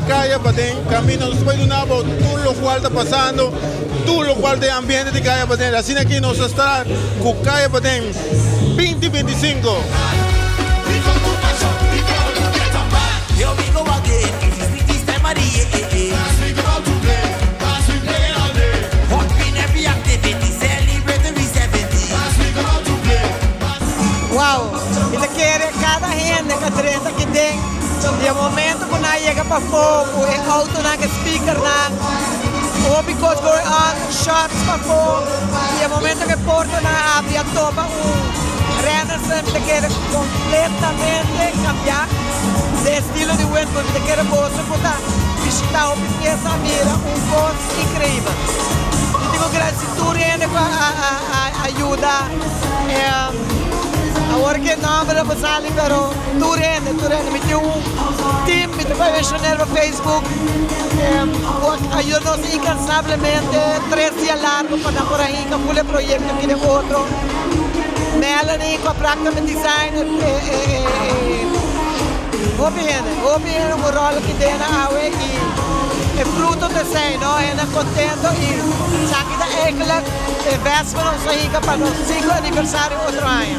Kaya Paden, kaminda nos ta bai duna bo tur lokual ta pasando, tur lokual ta e ambiente di Kaya Paden. Asina aki nos ta sta ku Kaya Paden binti 25. Wow! Mi ta kere kada hende ku a drenta aki den di e momento ku nan a yega pafó ku e outonan, ku e speakernan, hopi kos going on, shots pafó, i e momento ku e portanan a habri a topa un Renaissance mi ta kere kompletamente kambiá den estilo di Windhoek. Mi ta kere boso ku ta bishitá hopi fiesta a mira un kos inkreibel. Mi tin ku gradisí tur hende ku a yuda. Awor ke nomber lo por sali pero tur hende tur hende mi tin un team mi ta bai mencioner pa Facebook ku a yuda nos incansablemente tres dia largo pa nan por a hinca ful e proyecto aki den otro Melanie ku a practicamente design e hopi hende hopi hende ku rol aki den awe y e fruto ta esey no hende contento y esaki ta eigenlijk. E vèspera nos a hinka pa nos sinku aniversario otro aña.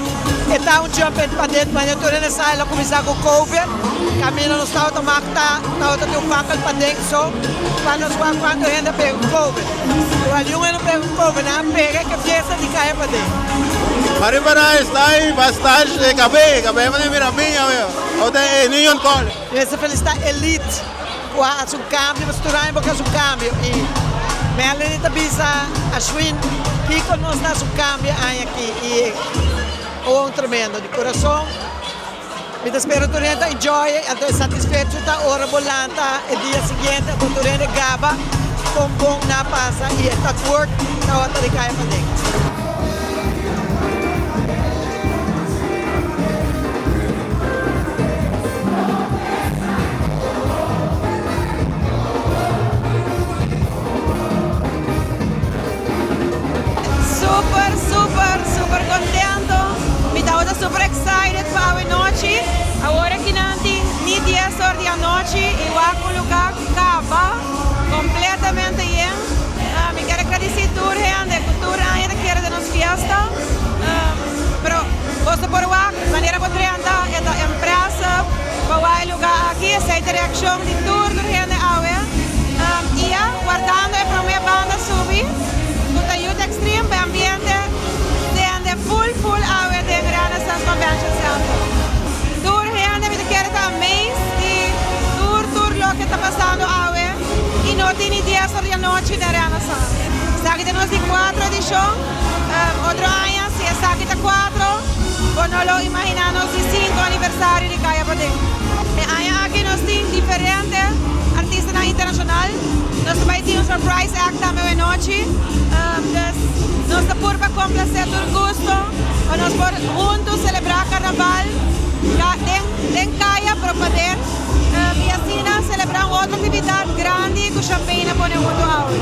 E ta un jump in pa dit manera tur hende sa el a kuminsá ku covid kaminda nos tabata mak ta tabata tin un fakkel paden so pa nos wak kuantu hende a pega ku covid. Igual niun hende a pega ku covid nan a pega ke fiesta di kaya paden. Marie Parais ta ahí bastante e kabé, kabé mane mira biña weo, ota e Union College. Mester felicita Elite Ku a hasi un kambio, pasobra tur aña bo ke hasi un kambio i Melanie ta bisa Ashwin kiko nos ta hasi un kambio aña aki i oh un tremendo di kurason mi ta spera tur hende ta enjoy anto e satisfecho ta ora bo lanta e dia siguiente anto tur hende gaba kon bon nan a pasa i e ta work tabata di kaya paden. Super super super contento mi tabata super excited pa awe nochi awor aki nan tin ni dies or di anochi y wak un lugar caba completamente yen mi kier a gradici tur hende cu tur aña ta kere den nos fiesta pero boso por wak manera bo drenta e ta impressive pa wak e lugar aki esey ta reaccion di tur tur hende awe y ya wardando e prome banda subi cu ta Youth Extreme pa e ambiente sende full full awe den Renaissance Convention Center tur hende mi ta kere ta amazed di tur tur loke ta pasando awe y no tin ni dies or di anochi den Renaissance esaki ta nos di cuatro edicion. Otro aña si esaki ta cuatro, bo no lo imagina nos di cinco aniversario di Kaya Paden. E aña aki nos tin diferente artistanan internacional, nos ta bay tin un surprise act tambe awe nochi, dus nos ta purba complace tur gusto pa nos por hunto celebra carnaval den Kaya pero paden y asina celebra un otro actividad grandi cu Champaign a pone hunto awe.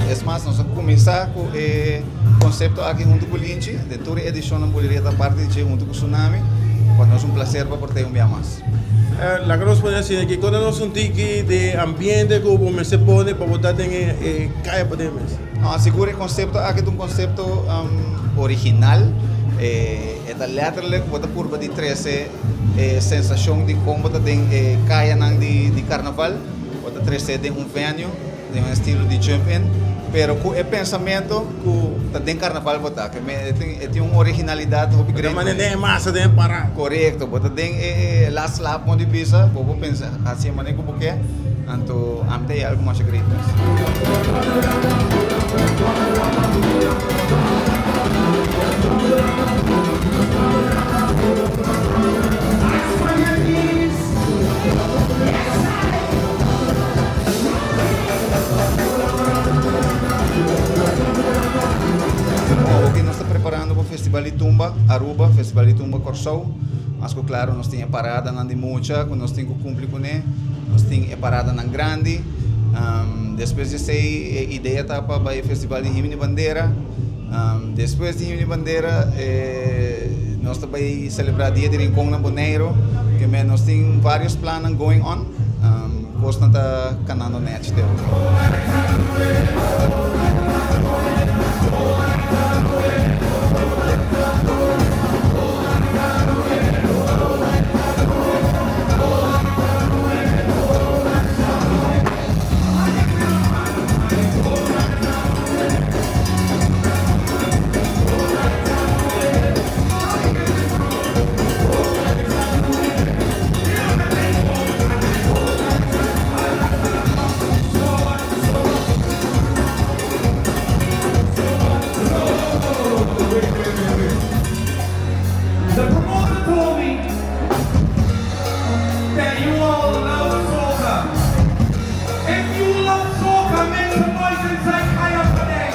Es mas, nos a kuminsá ku e konsepto aki huntu ku Linchi. Den tur e edishonnan Buleria ta parti di dje huntu ku Tsunami. Pa nos un plaser pa por ta ei un bia mas. Laga nos pone asina aki, konta nos un tiki di e ambiente ku bo mester pone pa bo ta den e kaya paden mes. No, sigur e konsepto aki ta un konsepto original. E ta letterlijk bo ta purba di trese e sensashon di kon bo ta den e kayanan di karnaval. Bo ta trese den un venue. Den un estilo di jump in, pero ku e pensamentu ku ta den karnaval bo ta. Ke men e tin un originalidat hopi grandi. Bo ta manda den e masa den e pará. Korekto, bo ta den e last lap modo di bisa, bo por pensa hasi e manera ku bo ke, anto ami ta e algu masha great mes. Oki nos ta preparando pa Festival di Tumba. Aruba, Festival di Tumba Kòrsou. Mas ku klaro nos tin e paradanan di mucha ku nos tin ku kumpli kuné, nos tin e paradanan grandi. Despues di esei e idea ta pa bai e Festival di Himno di Bandera. Despues di Himno di Bandera nos ta bai selebrá Dia di Rincon na Boneiru. Ke men nos tin vários plannan going on. Kosnan ta kanando nèchi te ora. The promoter told me that you all love soca. If you love soca, make some noise inside Kaya today.